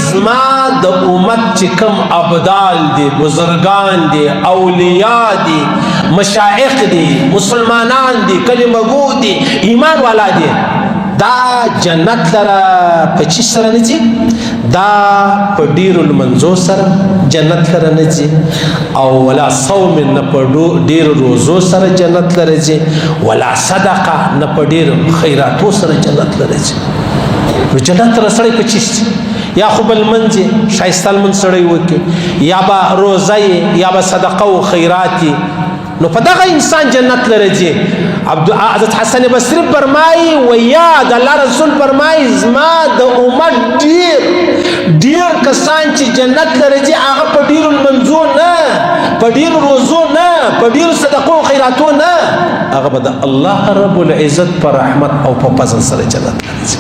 زما د امت چې کوم ابدال دي، بزرګان دي، اولیاء دي، مشایخ دي، مسلمانان دي، کلمه ګو دي، ایمان والا دي، دا جنت لره په چی سره نه ځي؟ دا په ډیرو لمنځو سره جنت لره نه ځي، او ولا صوم، نه په ډیرو روزو سره جنت لره ځي، ولا صدقه، نه په ډیرو خیراتو سره جنت لره ځي. نو جنت ته سړی په چی؟ یا خو بل منځ ښایسته لمونځ سړی وکړي، یا به روزه، یا به صدقه او خیرات، نو په دغه انسان جنت لره ځي. عبد حضرت حسن بصری فرمایي و یا د الله رسول فرمایي، زما د امت ډیر ډیر کسان چې جنت لره ځي، هغه په ډیرو لمونځو نه، په ډیرو روزو نه، په ډیرو صدقو او خیراتو نه، هغه به د الله رب العزت پر رحمت او په فضل سره جنت لره ځي.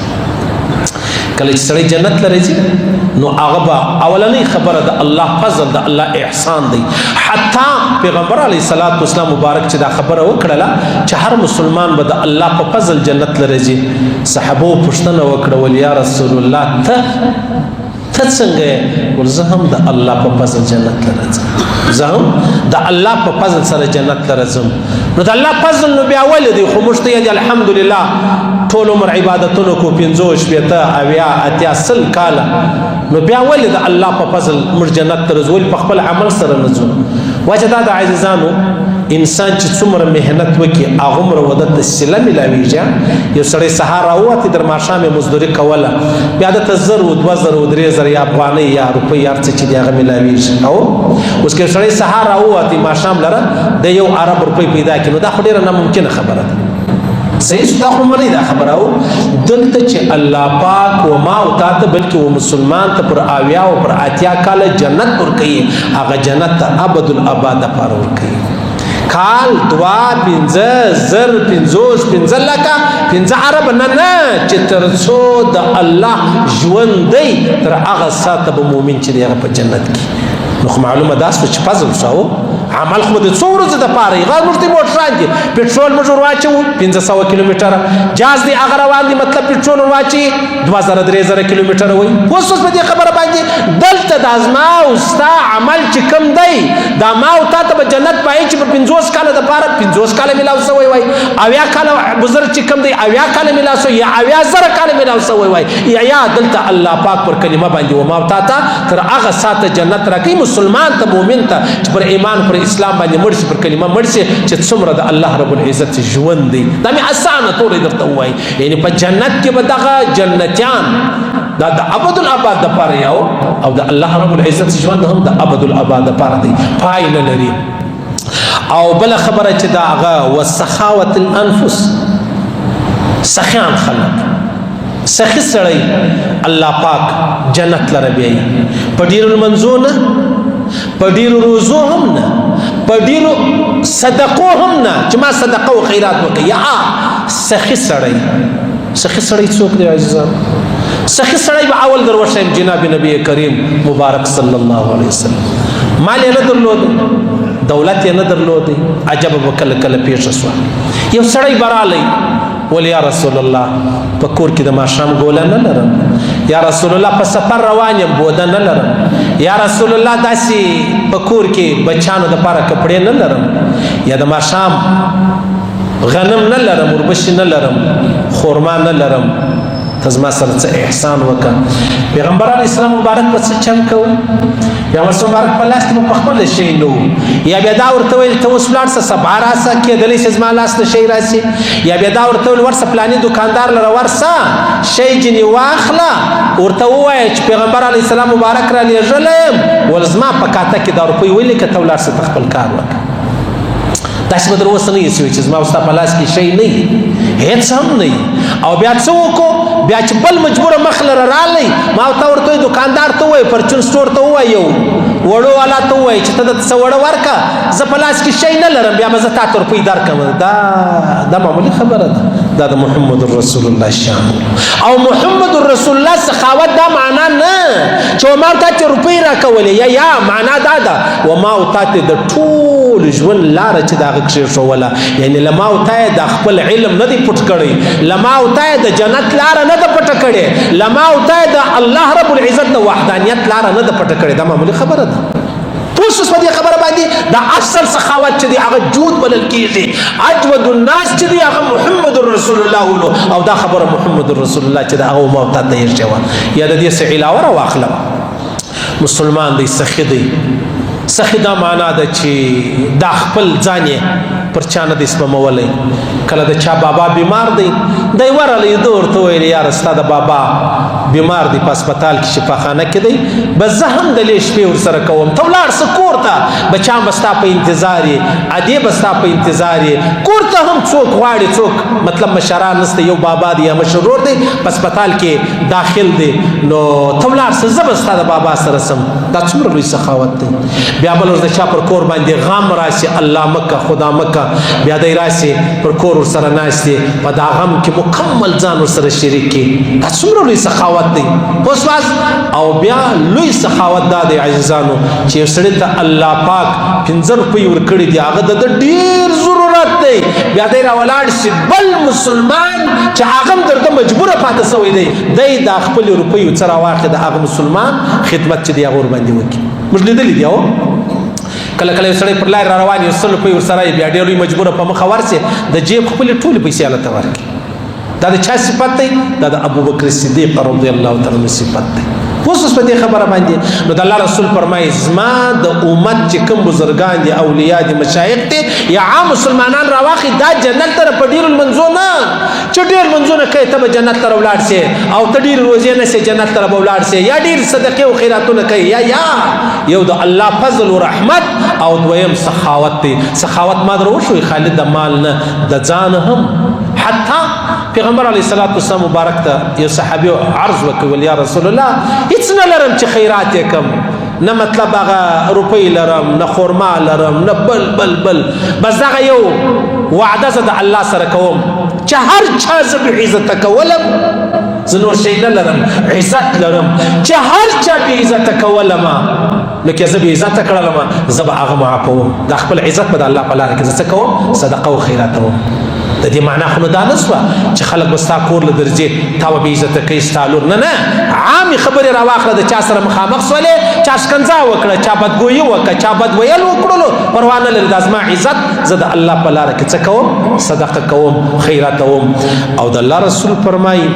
کله چې سړی جنت لره ځي، نو هغه به اولنۍ خبره د الله فضل، د الله احسان دی. حتی پیغمبر علی صلوات والسلام مبارک چې دا خبره وکړله چې هر مسلمان به د الله په فضل جنت لره ځي، صحابو پوښتنه وکړه، ول یا رسول الله، ته ته څنګه؟ ول زه هم د الله په فضل جنت لره ځم، زه هم د الله په فضل سره جنت لره ځم. نو د الله فضل نو بیا ولې دی؟ خو موږ ته یې الحمدلله ټول عمر عبادتونو کو، 65، 70، 80، 100 کاله، نو بیا ولې د الله په فضل موږ جنت ته ځو، په خپل عمل سره نه ځو؟ وجه دا د عزیزانو، انسان چې څومره محنت وکړي، هغومره وده ته صله ملاویږي. یو سړی سهار راووتی، در ماښام یې مزدوري کوله، بیا ده ته 1000 و 2000 و 3000 یا افغانۍ یا روپۍ، هر څه چې دی هغه ملاویږي. او اوس که یو سړی سهار راووتی، ماښام لره د 1 ارب روپۍ پیدا کړي، نو دا خو ډېره ناممکنه خبره ده. صحیح، دا خو منی دا خبره. او دلته چې الله پاک و ما او تا ته، بلکې و مسلمان ته پر 70 او پر 80 کاله جنت ورکوي، هغه جنت ته ابد الاباد لپاره ورکوي. کال، دوا، 5، 1000، 50، 5 لکه، 5 ارب، نه نه، چې تر څو د الله ژوند دی، تر هغه ساعته به مؤمن چې دی هغه په جنت کې. نو خو معلومه دا شوه چې فضل شو، عمل خو د څو ورځو دپاره یې. موږ دې موټران دي، پټرول موږ ور واچوو، 500 کیلومتره جاز دی هغه روان دی، مطلب پټرول ور واچي، 2000، 3000 کیلومتره وایي. اوس اوس په دې خبره باندې دلته د زما او ستا عمل چې کوم دی، دا ما او تا ته به جنت پای چې په 50 کاله دپاره، 50 کاله میلاو سوی وای، 70 کاله بزرګ چې کوم دی، 70 کاله میلاو سوی یا 70,000 کاله میلاو سوی وای، یا دلته الله پاک پر کلمه باندې و ما او تا ته تر هغه ساعته جنت راکوي، مسلمان ته، مؤمن ته چې پر ایمان، پر اسلام باندې مړ شي، پر کلمه مړ شي، چې څومره د الله رب العزت ژوند دی. دا مې اسانه تورې درته ووایي، یعنی په جنت کې به دغه جنتیان دا د ابد الاباد د پاره یو، او د الله رب العزت ژوند هم د ابد الاباد د پاره دی، پای نه لري. او بل خبره چې دا هغه وسخاوت الانفس، سخیان خلک، سخی سړی الله پاک جنت لره بیایي، په ډیرو لمنځو نه، په ډیرو روزو هم نه، په ډیرو صدقو هم نه چې ما صدقه او خیرات وکړي. یا سخی سړی، سخی سړی څوک دی عزیزان؟ سخی سړی به اول در وښیم، جناب نبی کریم مبارک صلی الله علیه وسلم. مال یې نه درلود، دولت یې نه درلود. عجب به کله کله پیښه شوه، یو سړی برالی، ول یا رسول الله، په کور کې د ماښام ګوله نه لرم، یا رسول الله، په سفر روان یم، بوده نه لرم، یا رسول الله، داسې په کور کې بچانو د پاره کپړې نه لرم، یا د ماښام غنم نه لرم، وربشې نه لرم، خورما نه لرم، ته زما سره څه احسان وکړه. پیغمبر علیه السلام مبارک په څه چم کوي؟ پیغمبر مبارک په لاس کې په خپل شی نو، یا بیا دا ورته ویل، ته اوس لاړ شه، سبا راسه، کېدلی شي زما لاس ته شی راسي. یا بیا دا ورته ویل، ورسه فلاني دکاندار لره ورسه، شی جنې واخله، ورته ووایه چې پیغمبر علیه السلام مبارک را لېږلی یم، ول زما په کاته کې دا روپۍ ولیکه، ته ولاړ شه، ته خپل کار وکړه. داسې به در اوسه نه یې سوی چې زما او ستا په لاس کې شی نه وي، هېڅ هم نه وي. او بیا څه وکړو؟ بیا چې بل مجبوره مخ لره راغلی، ما ته ورته دکاندار ته ووایي، پرچون سټور ته ووایي، یو وړو والا ته ووایي چې ته د څه وړه ورکه، زه په لاس کې شی نه لرم، بیا به زه تا ته روپۍ درکړم. دا دا معمولي خبره ده؟ دا د محمد رسول الله شان او محمد رسول الله سخاوت. دا معنا نه چې ما ته چې روپۍ راکولې، یا معنا دا ده و ما او تا ته د ټول ټول ژوند لاره چې د هغه کښېښوله، یعنې له ما او تا یې د خپل علم نه دی پټ کړی، له ما او تا یې د جنت لاره نه ده پټه کړې، له ما او تا یې د الله رب العزت د وحدانیت لاره نه ده پټه کړې. دا معمولي خبره ده. پوه شوس په دې خبره باندې؟ دا اصل سخاوت چې دی هغه جود بلل کېږي، اجود الناس چې دی هغه محمد رسول الله ولو، او دا خبره محمد رسول الله چې د هغه ما او تا ته یې شوه. یا د دې څه علاوه راواخلم، مسلمان دی، سخي دی. سخي دا معنا ده چې دا خپل ځان یې پر چا نه دی سپمولی. کله د چا بابا بیمار دی، دی ورغلی، ده ورته وویل یاره ستا د بابا بیمار دی، په هسپتال کې شفاخانه کې دی، بس زه هم د لې شپې ورسره کوم، ته ولاړ سه کور ته، بچیان به ستا په انتظار یې، ادې به ستا په انتظار یې، کور ته هم څوک غواړي، څوک مطلب مشران نشته، یو بابا دی یا مشر ورور دی په هسپتال کې داخل دی، نو ته ولاړ سه، زه به ستا د بابا سره سم. دا څومره لوی سخاوت دی. بیا بل ورځ د چا پر کور باندې غم راسي، الله مکه خدا مکه، بیا دی راسي پر کور ورسره ناست دی، په دا غم کې مکمل ځان ورسره شریک کړي. دا څومره لوی سخاوت دی. اوس بس او بیا لوی سخاوت دا دی عزیزانو چې یو سړي ته الله پاک 5 روپۍ ورکړي دي، هغه د ده ډېر ضرورت دی، بیا دی راولاړ شي بل مسلمان چې هغه هم درته مجبوره پاتې سوی دی، دی دا خپلې روپۍ څه راواخلي، د هغه مسلمان خدمت چې دی هغه ورباندې وکړي. موږ لیدلي دي. او کله کله یو سړی پر لارې را روان یو 100 روپۍ ورسره یې، بیا ډېر لوی مجبوره په مخه ورسي، د جیب خپلې ټولې پیسې هلته ورکړي. دا د چا صفت دی؟ دا د ابوبکر صدیق رضی الله تعالی عنه صفت دی. اوس اوس په دې خبره باندې نو د الله رسول فرمایي زما د امت چې کوم بزرګان دي، اولیاء دي، مشایخ دي، یا عام مسلمانان راواخلي، دا جنت ته په ډېرو لمونځو نه، چې ډېر لمونځونه کوې ته به جنت ته ولاړ شې، او ته ډېرې روزې نه شې جنت ته به ولاړ شې، یا ډېرې صدقې او خیراتونه کوې، یا یا یو د الله فضل او رحمت، او دویم سخاوت دی. سخاوت ما در وښوی خالي د مال نه، د ځان هم. حتی پیغمبر علیه الصلاة والسلام مبارک ته یو صحابي عرض وکړ، ویل یا رسول الله هیڅ نه لرم چې خیرات یې کم، نه مطلب هغه روپۍ لرم، نه خورما لرم، نه بل بل بل، بس دغه یو وعده زه د الله سره کوم چې هر چا زه بې عزته کولم، زه نور شی نه لرم، عزت لرم، چې هر چا بې عزته کولم نو که زه بې عزته کړلم زه به هغه معافوم، دا خپل عزت به د الله په لاره کې زه څه کوم؟ صدقه او خیرات کوم. د دې معنا خو نو دا نه سوه چې خلک به ستا کور له درځي تا به بې عزته کوي ستا لور، نه نه، عامې خبرې راواخله، د چا سره مخامخ سولې، چا ښکنځا وکړه، چا بدګویي وکړه، چا بد ویل وکړلو، پروا نه لري، دا زما عزت زه د الله په لاره کې څه کوم؟ صدقه کوم، خیراتوم. او د الله رسول فرمایي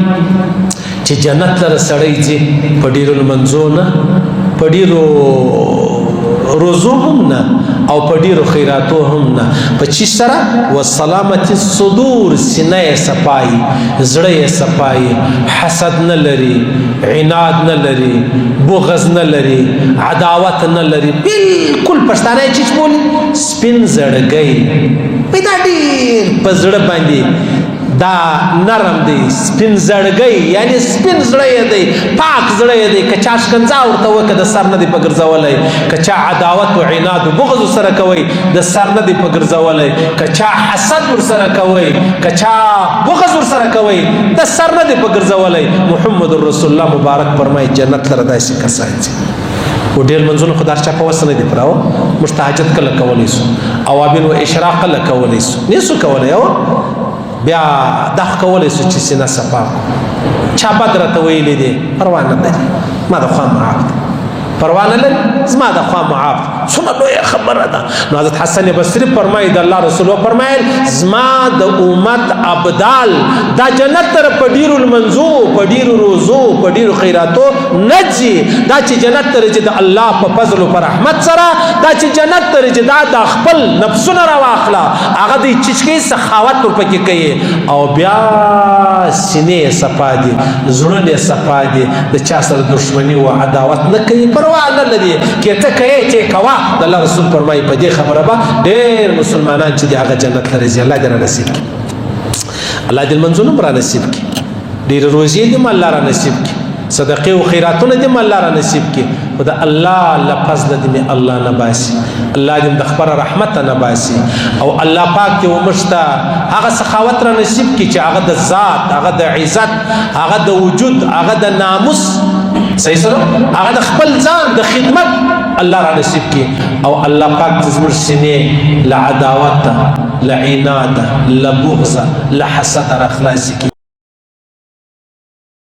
چې جنت لره سړی ځي په ډېرو لمونځو نه، په ډېرو روزو هم نه، او په ډېرو خیراتو هم نه، په چی سره؟ وسلامت الصدور، سینه یې صفایي، زړه یې صفایي، حسد نه لري، عناد نه لري، بغض نه لري، عداوت نه لري، بالکل پښتانه یې چیچ بولي سپین زړګی، دا ډېر په زړه باندې دا نرم دی، سپین زړګی یعنی سپین زړه یې دی، پاک زړه یې دی، که چا ښکنځا ورته وکړه د سر نه دی په ګرځولی، که چا عداوت و عناد و بغض ورسره کوي د سر نه دی په ګرځولی، که چا حسد ورسره کوي، که چا بغض ورسره کوي د سر نه دی په ګرځولی. محمد رسول الله مبارک فرمایي جنت لره داسې کسان دي. و ډېر منځونه خو دا چا په وسه نه دي پراوه، موږ تهجد کله کولی سو، اوابین و اشراق کله کولی سو، نه سو کولی. او بیا دا خو کولی سو چې سینه صفا کړو. چا بد راته ویلي دي پروا نه لري، ما د خوا معاف دی، پروا نه لري، زما د خوا معاف دی. څومره لویه خبره ده. نو حضرت حسن بصري فرمایي د الله رسول وفرمایل زما د امت ابدال دا جنت تر په ډېرو لمونځو، په ډېرو روزو، په ډېرو خیراتو نه ځي، دا چې جنت ته رسي د الله په فضل او په رحمت سره، دا چې جنت ته رسي دا د خپل نفسونه راواخله، هغه دی چې کوي سخاوت ورپکې کوي، او بیا سینې یې صفا دي، زړونه یې صفا دي، د چا سره دښمني او عداوت نه کوي، پروا نه لري، که ته کوې چې کوه. د الله رسول فرمایي په دې خبره به ډېر مسلمانان چې دي هغه جنت ته رسي. الله دې را نصیب کړي، الله دې لمونځونه هم را نصیب کړي، ډېرې روزې دې هم الله را نصیب کړي، صدقې او خیراتونه دې هم الله را نصیب کړي، خو د الله له فضله دې مې الله نه باسي، الله دې د خپله رحمته نه باسي، او الله پاک دې وموږ ته هغه سخاوت را نصیب کړي چې هغه د ذات، هغه د عزت، هغه د وجود، هغه د ناموس، صحیح سره هغه د خپل ځان د خدمت الله را نصیب کړي او الله پاک دې زموږ سینې له عداوت، له عناد، له بغض، له حسد را خلاص کړي.